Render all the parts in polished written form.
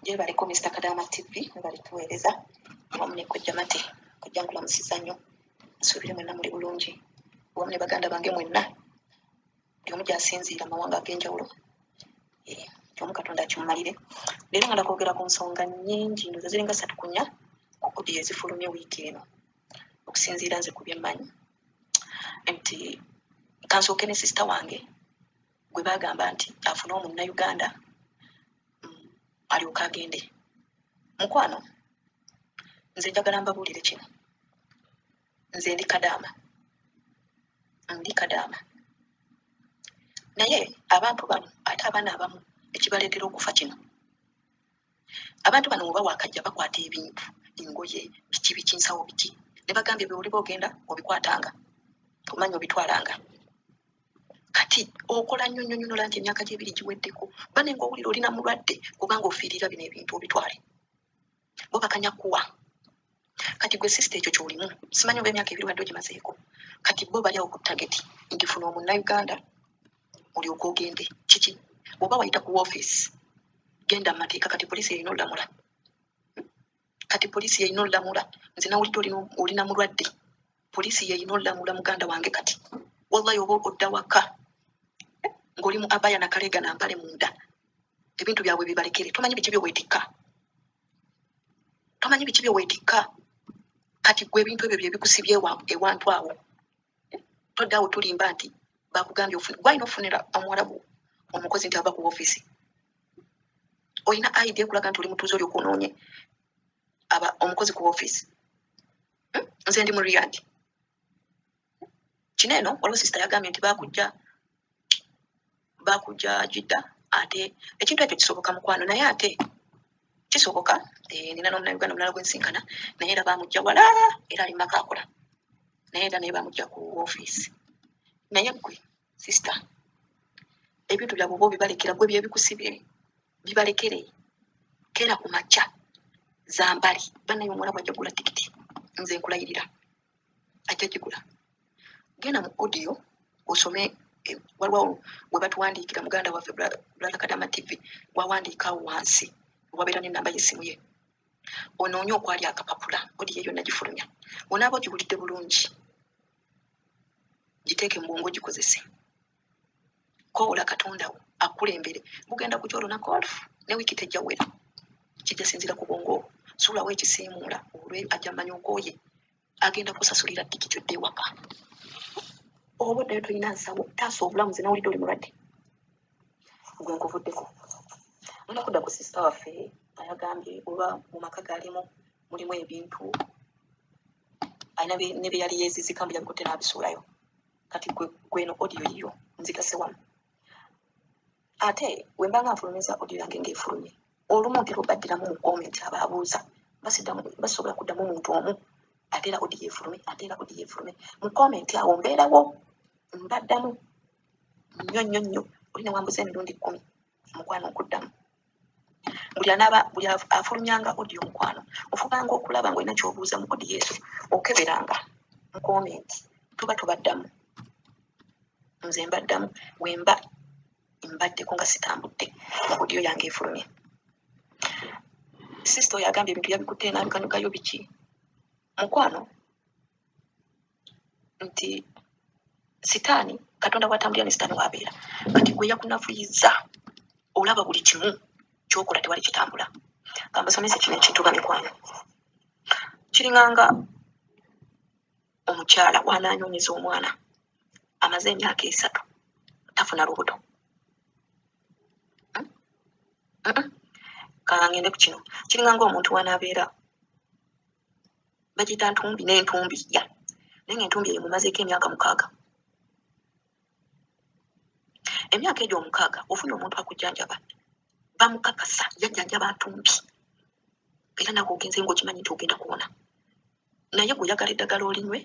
Gyebaleko Mister Kadaama TV, mwebale tuweereza awamu ne Kojja Mate. Kojja, nkulamusiza nnyo, nsuubire mwenna muli bulungi awamu ne baganda bange mwenna, buli omu gy'asinziira mu mawanga ag'enjawulo. Omu Katonda akimumalire. Leero ngenda kwogera ku nsonga nnyingi, ndowooza ziringa ssatu ku nnya ku audio ezifulumye wiiki eno. Okusinziira nze ku byemmanyi nti kansooke ne sister wange gwe baagamba nti afune omunnayuganda alyoke agende. Mukwano, nze njagala mbabuulire kino. Nze ndi kadaama, ndi kadaama, naye abantu bano ate abaana abamu ekibaleetera okufa kino, abantu bano oba wakajja bakwata ebintu, engoye, biki biki, nsawo, biki, ne bagambye bwe oliba ogenda obikwatanga, omanya obitwalanga. Kati okola nnyo nnyo nnyo nti emyaka gyebiri giweddeko, bane ngaowulira olina mulwadde kubanga ofiirira bino ebintu obitwale, bo bakanya kuwa. Kati gwe sister, ekyo kyolimu, simanyi oba emyaka 2 wadde ogimazeeko. Kati bo bali awo ku target nti funa omunnayuganda olyoke ogende. Kiki bw'oba wayita ku office, genda mu mateeka. Kati poliisi erina olamula, kati poliisi yerina olamula. Nze nawulidde olina mulwadde, poliisi yerina olamula. Muganda wange, kati wallahi oba odda waka ng'oli mu abaya nakalega nampale munda, ebintu byabwe bibalekere. Tomanyi biki byeweetikka, tomanyi biki byeweetikka. Kati gwe ebintu ebyo byebikusibye ewantu awo. Todde awo tulimba nti bakugambye ofune, gwalina ofunira omuwalabu omukozi nti ava ku ofiisi. Olina ID ekulaga nti oli mutuuze, olyoka onoonye aba omukozi ku ofiisi. Nze ndi mu Riyadh. Kino eno waliwo sister yagambye nti bakujja Jidda. Ate ekintu ekyo kisoboka, mukwano, naye ate kisoboka. Nina n'omunauganda omulala gwensinkana, naye era bamujja wala, era ali maka akola, naye era naye bamujja ku ofiisi. Naye gwe sister, ebintu byabwe oba obibalekera, gwe byebikusibye bibalekere. Keera ku makya zambali bannaye, omuwala bwajja gula tikiti, nze nkulayirira ajja gigula. Genda mu audio osome, waliwo we batuwandiikira, muganda waffe Brother Kadama TV wawandiika awo wansi, wabeera n'ennamba y'essimu ye. Onoonye okwali akapapula, audio yonna gifulumya. Onaaba ogiwulidde bulungi, giteeke mu bwongo, gikozese. Koola Katonda wo akulembere. Bugenda kutya olunaku olufu ne wiiki tejja wera, kijja sinzira ku bwongo obwo. Suulawo ekisiimuula olwe, ajja manya okooye, agenda kusasulira tikiti odde ewaka. Oba oddayo tolina nsawo, taasa obulamu. Ze nawulidde oli mulwadde, gwe nkuvuddeko. Ngenda kudda ku sister waffe ayagambye oba mu maka galimu mulimu ebintu alina ne bye yali yeezizika mbu yabikutte n'abisuulayo. Kati gwe gweno audio yiyo nzigase wano. Ate bwe mba nga nfulumiza audio yange ng'efulumye, olumu ntera obaddiramu mu comment abaabuuza, basobola kuddamu omuntu omu, ate era audio efulume, ate era audio efulume mu comment awo mbeerawo mbaddamu nnyo nnyo nnyo. Oli newambuza emirundi 10, mukwano, okuddamu. Buli anaaba, buli afulumyanga audio, mukwano, ofubanga okulaba ng'olina ky'obuuza mu audio ezo, okeberanga mu comment, tuba tubaddamu. Nze mbaddamu wemba mbaddeko nga sitambudde mu audio yange efulumye. Sister oyo agambye ebintu yabikutte n'abikanugayo biki, mukwano, nti sitaani, Katonda bw'atambulira ne sitaani wabeera. Kati gwe yakunafuyiza, olaba buli kimu kyokola tewali kitambula. Kambasomese kino ekintu, bamikwano. Kiringanga omukyala wanaanyoonyeza omwana amaze emyaka 3 tafuna lubuto. Kangende ku kino. Kiringanga omuntu wanaabeera bagiyita ntumbi n'entumbi ya, naye nga entumbi eyo mumazeeko emyaka 6. Emyaka egyo 6 ofunye omuntu akujjanjaba, bamukakasa yajjanjaba ntumbi, era nawe ogenze ng'okimanyi nti ogenda kuwona, naye gwe oyagala eddagala olinywe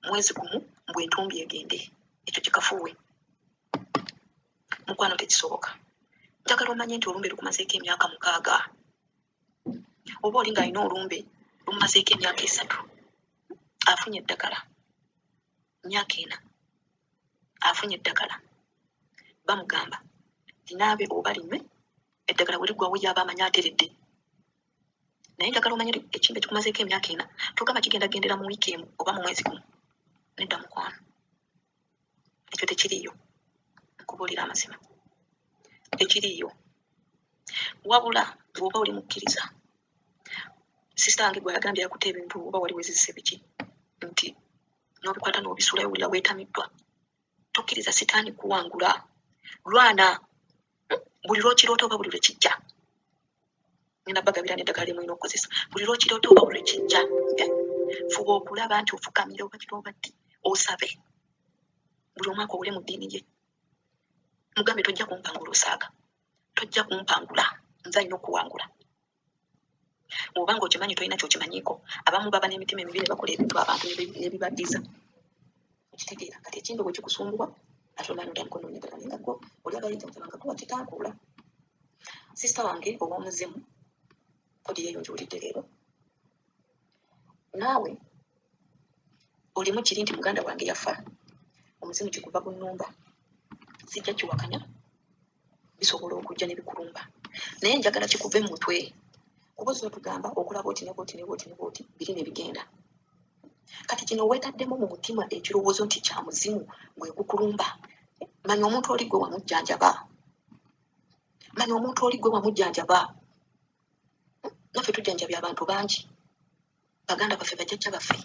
mwezi gumu mbwe entumbi egende. Ekyo kikafuuwe, mukwano, tekisoboka. Njagala omanye nti olumbe lukumazeeko emyaka 6, oba oli ng'alina olumbe lumumazeeko emyaka 3, afunye eddagala myaka 4, afunye eddagala, bamugamba linaabe oba linywe. Eddagala bwe liggwawo ye aba amanyi ateredde. Naye njagala omanye ekimbe kikumazeeko emyaka ena, togamba kigenda gendera mu wiiki emu oba mu mwezi gumu. Nedda mukwano, ekyo tekiriiyo. Nkubuulira amazima, tekiriiyo. Wabula bw'oba oli mukkiriza, sisita wange gwe yagambye yakutte ebintu oba wali wezizise biki nti n'obikwata n'obisuulayo, wulira weetamiddwa. Tokkiriza sitaani kuwangula. Lwana buli lw'okiroota oba buli lwe kijja. Ngenda bagabira n'eddagala lye mulina okukozesa. Buli lw'okiroota oba buli lwe kijja, fuba okulaba nti ofukamira oba kiro oba ddi osabe. Buli omu akowole mu ddiini ye, mugambe tojja kumpangula osaaga, tojja kumpangula, nze alina okuwangula. Bw'oba ng'okimanyi tolina ky'okimanyiiko, abamu baba n'emitima emibi ne bakola ebintu abantu ne bibaddiza. Okitegeera? Kati ekimbe bwe kikusumbuwa ate omaanyi otandika onoonya eddagala, naye nga gwo oli aba yejjanjaba nga gwe wakitankuula. Sisita wange ow'omuzimu, kodi yeeyo ngiwulidde leero. Naawe olimu kiri nti muganda wange yafa, omuzimu kiguva gunnumba, sijja kiwakanya, bisobola okujja ne bikulumba, naye njagala kikuve mu mutwe. Kuba ozze otugamba okola bw'oti ne bw'oti ne bw'oti ne bw'oti, biri ne bigenda. Kati kino weetaddemu mu mutima ekirowoozo nti kya muzimu gwe gukulumba. Manya omuntu oli gwe wamujjanjaba, manya omuntu oli gwe wamujjanjaba. Naffe tujjanjabye abantu bangi, baganda baffe, bajjajja baffe,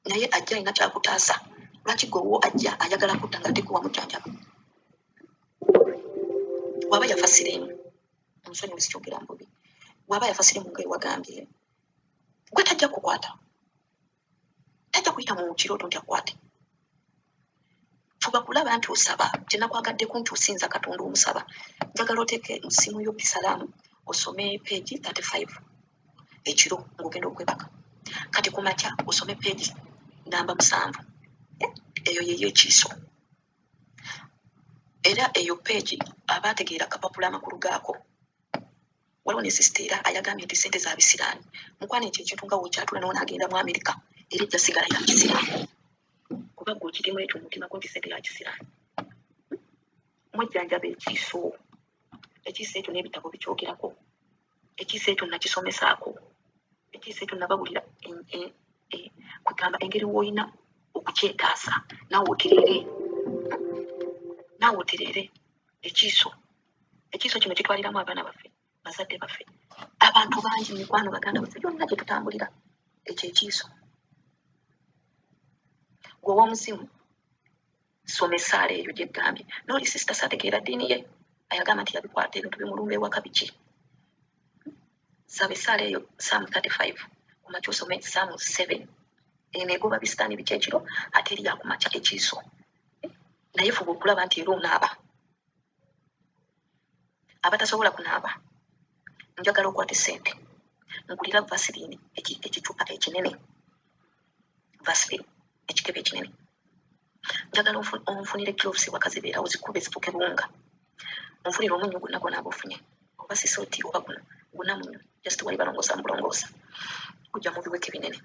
naye ajja alina kyakutaasa. Lwaki gwe wo ajja ayagala kutta nga ate gwe wamujjanjaba? Waba yafa siriimu, omusonyiwe sikyogera mbubi, waba yafa siriimu nga ewagambye, gwe tajja kukwata, tajja kuyita mu kirooto nti akwate. Fuba kulaba nti osaba. Kyenakwagaddeko nti osinza Katonda, omusaba. Njagala oteeke mu ssimu yo Pisalaamu, osome page 35 ekiro ng'ogenda okwebaka. Kati ku makya osome page namba 7, eyo yeyo ekiiso. Era eyo page aba ategeera akapapula amakulu gaako. Waliwo ne sisita era ayagambye nti ssente za bisiraani. Mukwano, ekyo ekintu nga wokyatula nawo n'agenda mu Amerika, era ejja sigala ya kisiraani, kuba gwe okirimu ekyo mu mutima gwo nti ssente ya kisiraani. Mwejjanjaba ekiiso, ekiiso ekyo n'ebitabo bikyogerako, ekiiso ekyo nakisomesaako, ekiiso ekyo nababulira kwegamba engeri w'olina okukyetaasa naawe otereere, naawe otereere. Ekiiso, ekiiso kino kitwaliramu abaana baffe, bazadde baffe, abantu bangi, mikwano, baganda baffe, byonna gye tutambulira. Ekyo ekiiso, gwe ow'omuzimu soma essaala eyo gye ggambye. N'oli sisita saategeera ddiini ye ayagamba nti yabikwata ebintu bimulumba ewaka biki, saba essaala eyo Psalm 35 ku makya, osome Psalm 7. Eno egoba bisitaani biki ekiro, ate eri yakumakya ekiiso. Naye fuba okulaba nti era onaaba. Abatasobola kunaaba, njagala okwata essente ngulira vaseline ekicupa ekinene, vaseline ekikebe ekinene. Njagala onfunire cloves waka zibeerawo, zikube zifuuke buwunga. Onfunire omunnyo gwonna gwonaaba ofunye, oba sea salt oba guno gwonna munnyo, just wali balongoosa mu bulongoosa, kujja mu biweke binene.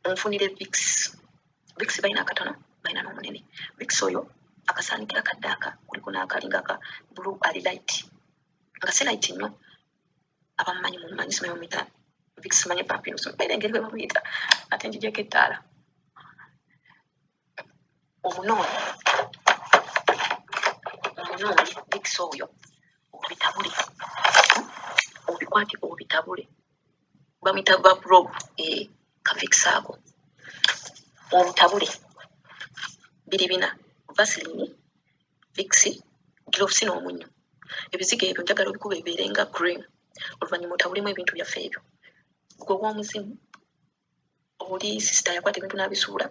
Onfunire Vicks. Vicks balina akatono, balina n'omunene. Vicks oyo akasaanikira kaddaaka kuliko n'akalinga ka blue ali light, nga si light nnyo. Abamumanyi mumumanyi, simanyi mumuyita Vicks, simanyi pampino, simanyi engeri bwe bamuyita, ate njijeko ettaala. Omunoonyi, omunoonyi Vicks oyo obitabule, obikwate obitabule, bamuyita VaPo-Rub, ka Vicks ako omutabule. Biri bina: vaseline, Vicks, cloves n'omunnyo. Ebizigo ebyo njagala obikuba ebibeere nga cream, oluvannyuma otabulemu ebintu byaffe ebyo. Gwe ow'omuzimu oli sisita yakwata ebintu n'abisuula,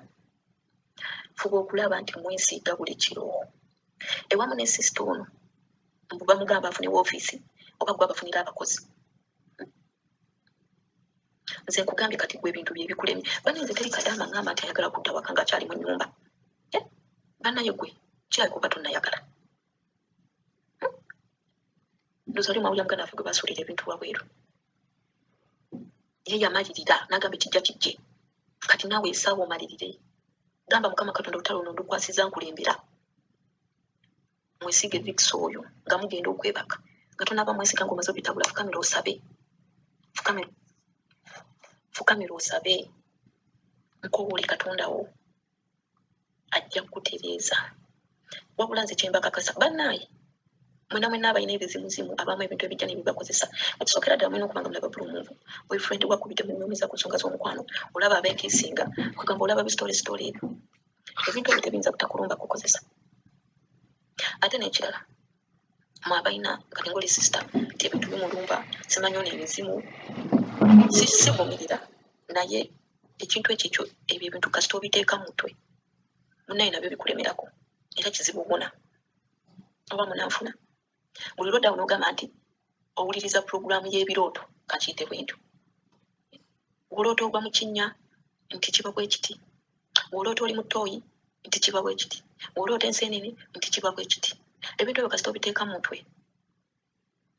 fuba okulaba nti mwesiiga buli kiro. Ewamu ne sisita ono mbu bamugamba afune woofiisi oba gwe abafunira abakozi. Nze nkugambye kati gwe ebintu bye bikulemye. Banange, teri kadaama ngamba nti ayagala kudda waka ng'akyali mu nnyumba. Bannaye gwe kirabika oba tonnayagala. Ndowooza oli mwawulira muganda waffe gwe basuulira ebintu wabweru, ye yamalirira n'agamba ekijja kijje. Kati naawe esaawa omalirire, gamba Mukama Katonda, olutalo luno ndukwasiza, nkulembera. Mwesige Vicks oyo nga mugenda okwebaka. Nga tonaba mwesiga ng'omaze obitabula, fukamira osabe. Fukamira, fukamira osabe. Nkowoole Katonda wo ajja kukutereeza. Wabula nze kyembakakasa bannaaye mwena mwena abalina ebizimuzimu abamu ebintu ebijja nebibakozesa ekisookera ddala mulina okuba nga mulaba blue move boyfriend wakubidde munyumiza ku nsonga z'omukwano olaba abeekisinga kugamba olaba bisitole sitole ebyo ebintu ebyo tebiyinza butakulumba kukozesa ate n'ekirala mwe abalina kati ngoli sister nti ebintu bimulumba simanyi ono emizimu sivumirira naye ekintu ekyo ekyo ebyo ebintu kasita obiteeka mu mutwe munaye nabyo bikulemerako era kizibu wona oba munanfuna buli lwoddawo n'ogamba nti owuliriza pulogulaamu y'ebirooto kakiyite bwentyo woloota ogwa mu kinnya nti kiba bwe kiti woloota oli mu ttooyi nti kiba bwe kiti woloota enseenene nti kiba bwe kiti ebintu ebyo kasita obiteeka mu mutwe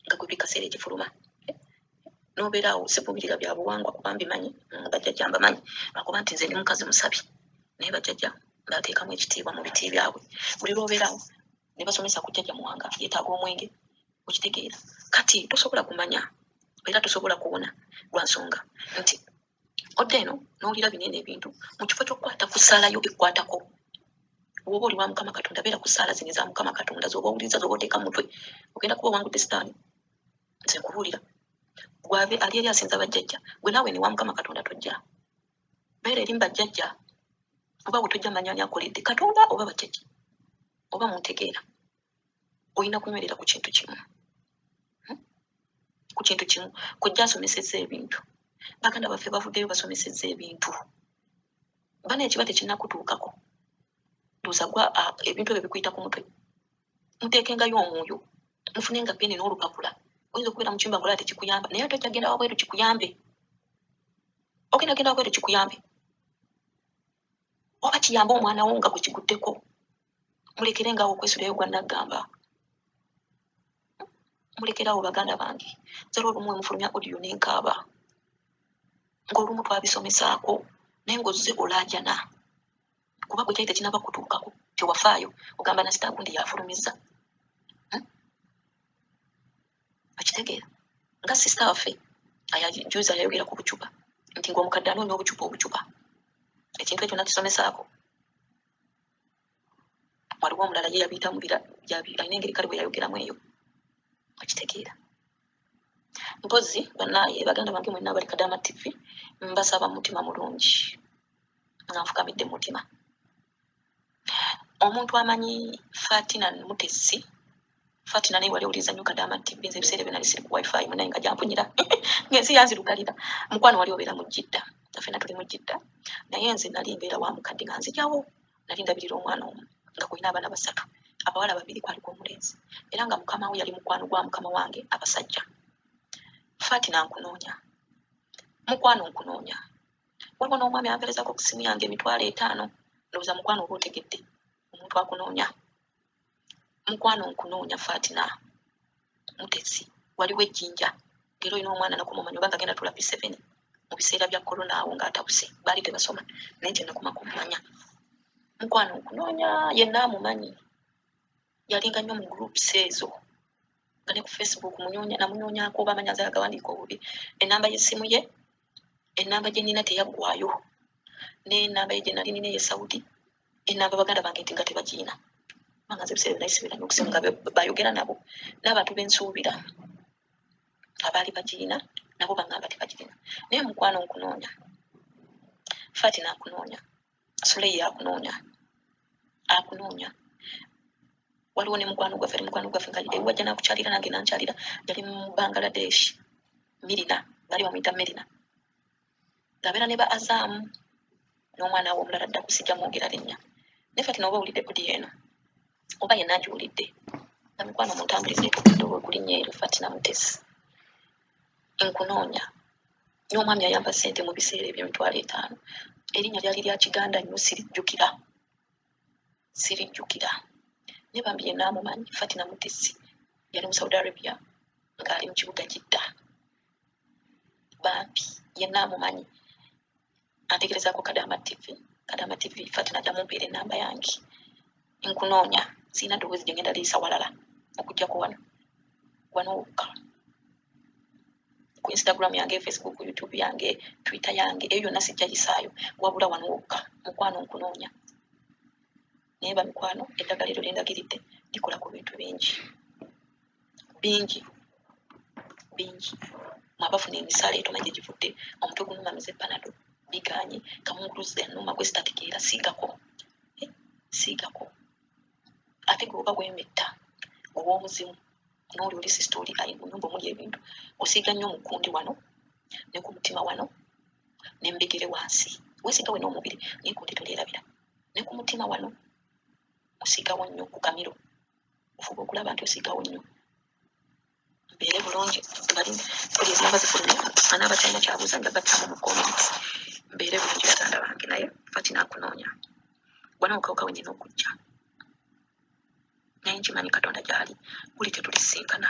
nga gwe buli kaseera ekifuluma n'obeera awo sivumirira bya buwangwa kuba mbimanyi bajjajja mbamanyi lwakuba nti nze ndi mukazi musabi naye bajjajja mbateekamu ekitiibwa mu biti byabwe buli lw'obeerawo ne basomesa ku jjajja Muwanga yeetaaga omwenge okitegeera kati tosobola kumanya era tosobola kuwona lwa nsonga nti odda eno n'owulira bino eno ebintu mu kifo ky'okukwata ku ssaala yo ekkwatako woba oli wa Mukama Katonda beera ku ssaala zino eza Mukama Katonda z'oba owuliriza z'oba oteeka mu mutwe ogenda kuba owangudde sitaani nze nkubuulira gwabe ali eri asinza bajjajja gwe naawe ne wa Mukama Katonda tojja beera eri mu bajjajja oba bwe tojja manya ani akoledde Katonda oba bajjajja oba muntegeera olina kunywerera ku kintu kimu Ku kintu kimu kojja asomesezza ebintu baganda baffe bavuddeyo basomesezza ebintu bana ekiba tekinnakutuukako ndowooza gwa ebintu ebyo bikuyita ku mutwe muteekengayo omwoyo mufune nga peni n'olupapula oyinza okubeera mu kiyumba ngolaba tekikuyamba naye ate ojja genda wabweru kikuyambe ogenda genda wabweru kikuyambe oba kiyambe omwana wo nga gwe kiguddeko mulekere nga okwesulayo gwa naggamba mulekere awo baganda bange nzala olumu wemufulumya audio nenkaaba ng'olumu twabisomesaako naye ng'ozze olaajana kuba gwe kyali tekinaba kutuukako tewafaayo ogamba nasita gundi yafulumizza hmm? Okitegeera nga sisita waffe juzi ayayogera ku bucupa nti ng'omukadde anoonya obucupa obucupa ekintu ekyo nakisomesaako waliwo omulala ye yabiyitamu alina engeri kale bwe yayogeramu eyo okitegeera mpozi banaye baganda bange mwenna abali Kadaama TV mbasaba mutima mulungi nga nfukamidde mutima omuntu amanyi Fatina Mutesi Fatina naye wali owuliriza nnyo Kadaama TV nze ebiseera ebyo nali siri ku wifi munaye nga gyampunyira ng'ensi yanzirugalira mukwano wali obeera mu Jidda ffenna tuli mu Jidda naye nze nali mbeera wa mukadde nga nzijawo nali ndabirira omwana omu nga kulina abaana basatu abawala babiri kwaliko omulenzi era nga mukama we yali mukwano gwa mukama wange abasajja Fatina nkunoonya mukwano nkunoonya waliwo n'omwami ampeerezako ku ssimu yange 50,000 ndowooza mukwano oba otegedde omuntu akunoonya mukwano nkunoonya Fatina Mutesi waliwo ejjinja ng'era olina omwana nakoma omanyi oba nga agenda tula P7 mu biseera bya corona awo ng'atabuse baali tebasoma naye kye nakoma kumumanya mukwano nkunoonya yenna amumanyi yalinga nnyo mu groups ezo nga ne ku Facebook munyonya namunyoonyako oba amanya nze agawandiika obubi ennamba y'essimu ye ennamba gye nnina teyaggwayo n'ennamba ye gye nali nina ey'e Saudi ennamba baganda bange nti nga tebagiyina kubanga nze ebiseera byonna sibira nnyo okusimu nga bayogera nabo n'abantu be nsuubira abaali bagiyina nabo bangamba tebagirina naye mukwano nkunoonya Fatina nkunoonya Suleyi akunoonya akunoonya waliwo ne mukwano gwaffe ali mukwano gwaffe nga ewajja nakukyalira nange nankyalira yali mu Bangladesh Mirina bali bamuyita Mirina ng'abeera ne ba Azaamu n'omwana we omulala dda kusijja mwogera linnya naye Fatina oba owulidde audio eno oba yenna agiwulidde nga mikwano muntambulizeeko ku linnya eryo Fatina Mutesi nkunoonya n'omwami ayamba ssente mu biseera ebyo 50,000 erinnya lyali lya Kiganda nnyo sirijjukira sirijjukira naye bambi yenna amumanyi Fatina Mutesi yali mu Saudi Arabia ng'ali mu kibuga Jidda bambi yenna amumanyi antegerezaako Kadaama TV Kadaama TV Fatina ajja mumpeera ennamba yange nkunoonya. Sirina ddoboozi gye ngenda liyisa walala okuggyako wano, wano wokka ku Instagram yange, Facebook, YouTube yange, Twitter yange, eyo yonna sijja yisaayo, wabula wano wokka. Mukwano, nkunoonya. Naye bamikwano, eddagala eryo lyendagiridde likola ku bintu bingi bingi bingi. Mwabafuna emisala etomanyi gye givudde, omutwe gunuma, mize Panado biganye, kamunguluzi ennuma gwe sitategeera, siigako, eh, siigako. Ate gwe oba weemetta ow'omuzimu n'oli oli sisita oli ali mu nyumba omuli ebintu, osiiga nnyo mu kkundi wano ne ku mutima wano ne mbigere wansi. Weesiga wena omubiri, naye kundi tolyerabira ne ku mutima wano osiigawo nnyo, ku kamiro ofuba okulaba nti osiigawo nnyo. Mbeere bulungi, bali oli ezinaba zifulumye, anaaba talina kyabuuza nja battamu mu comments. Mbeere bulungi baganda bange, naye Fatina akunoonya wano okawuka we nina okujja, naye nkimanyi Katonda gyali, buli tetulisinkana.